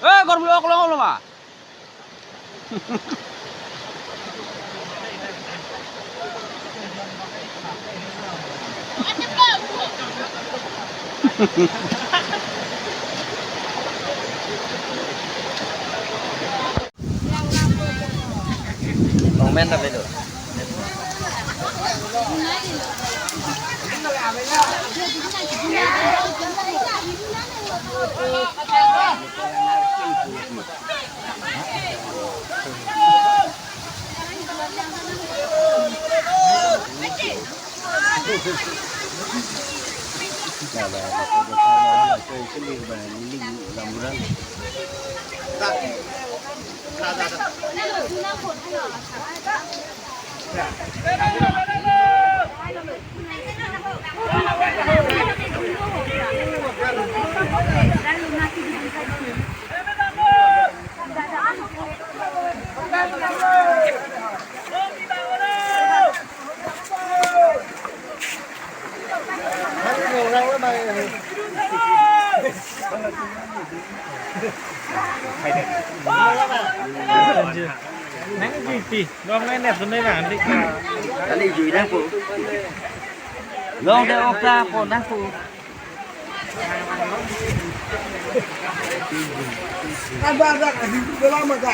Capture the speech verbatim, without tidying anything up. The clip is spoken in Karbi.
Eh, gor blok long lo ma. Comment apa itu? Nang juiti, long nai nep sunai bang dik. Kali jui nangpo. Long de okta po nangpo. Ada, ada, ada, dalam ada.